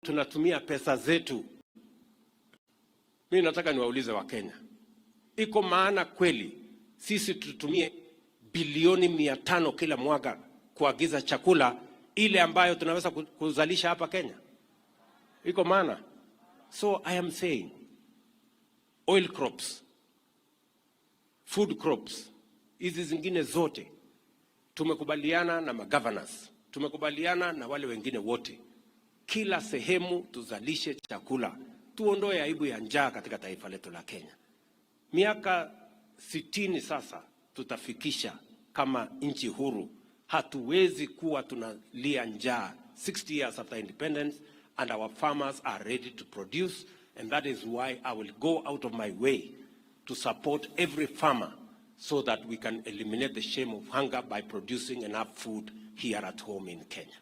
Tunatumia pesa zetu. Mimi nataka niwaulize Wakenya, iko maana kweli sisi tutumie bilioni 500 kila mwaka kuagiza chakula ile ambayo tunaweza kuzalisha hapa Kenya? Iko maana? So I am saying oil crops, food crops, hizi zingine zote tumekubaliana na magovernors, tumekubaliana na wale wengine wote, kila sehemu tuzalishe chakula, tuondoe aibu ya njaa katika taifa letu la Kenya. Miaka 60 sasa tutafikisha kama nchi huru. Hatuwezi kuwa tunalia njaa 60 years after independence, and our farmers are ready to produce, and that is why I will go out of my way to support every farmer so that we can eliminate the shame of hunger by producing enough food here at home in Kenya.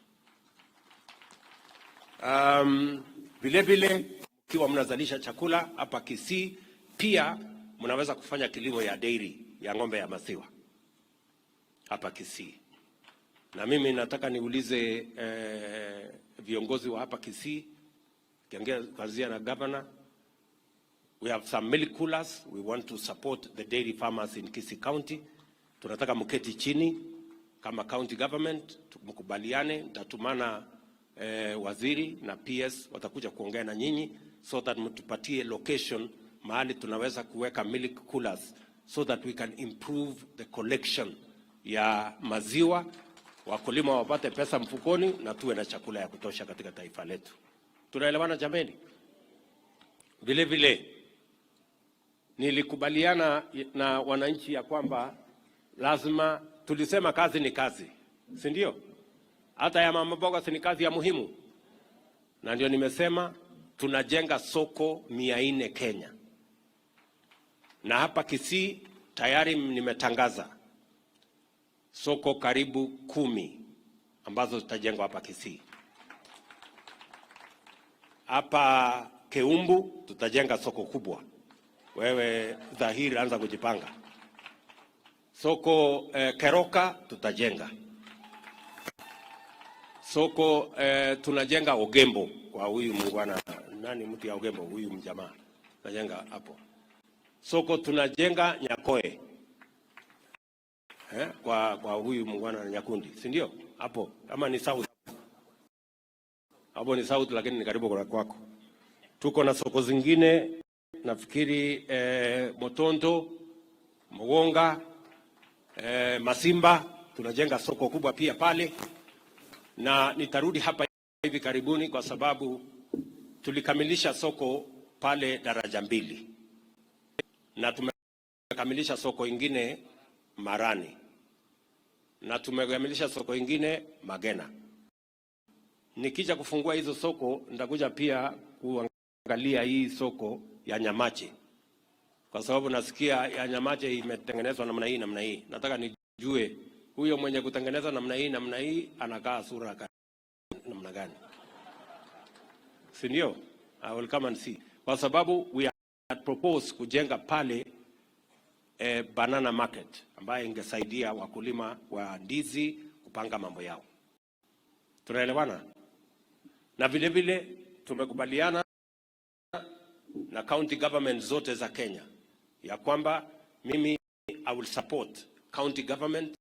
Vile vile mkiwa mnazalisha chakula hapa Kisii, pia mnaweza kufanya kilimo ya dairy ya ng'ombe ya maziwa hapa Kisii. Na mimi nataka niulize viongozi wa hapa Kisii, kiongea kuanzia na governor. We have some milk coolers. We want to support the dairy farmers in Kisii County. Tunataka mketi chini kama county government mkubaliane, nitatumana waziri na PS watakuja kuongea na nyinyi so that mtupatie location mahali tunaweza kuweka milk coolers so that we can improve the collection ya maziwa, wakulima wapate pesa mfukoni na tuwe na chakula ya kutosha katika taifa letu. Tunaelewana jameni? Vile vile nilikubaliana na wananchi ya kwamba lazima, tulisema kazi ni kazi, si ndio? Hata ya mama mboga si ni kazi ya muhimu, na ndio nimesema tunajenga soko 400 Kenya, na hapa Kisii tayari nimetangaza soko karibu 10 ambazo zitajengwa hapa Kisii. Hapa Keumbu tutajenga soko kubwa. Wewe Dhahiri, anza kujipanga. Soko Keroka tutajenga soko tunajenga Ogembo kwa huyu muungwana nani, mtu ya Ogembo huyu mjamaa tunajenga hapo soko, tunajenga Nyakoe kwa huyu muungwana na Nyakundi, si ndio? Hapo kama ni south hapo ni south, lakini ni karibu kwa kwako. Tuko na soko zingine nafikiri Motonto, Mugonga, Masimba tunajenga soko kubwa pia pale, na nitarudi hapa hivi karibuni kwa sababu tulikamilisha soko pale Daraja Mbili na tumekamilisha soko ingine Marani na tumekamilisha soko ingine Magena. Nikija kufungua hizo soko nitakuja pia kuangalia hii soko ya Nyamache kwa sababu nasikia ya Nyamache imetengenezwa namna hii namna hii. Nataka nijue huyo mwenye kutengeneza namna hii namna hii anakaa sura namna gani, si ndio? I will come and see, kwa sababu we had proposed kujenga pale banana market ambayo ingesaidia wakulima wa ndizi kupanga mambo yao. Tunaelewana? Na vile vile tumekubaliana na county government zote za Kenya ya kwamba mimi I will support county government.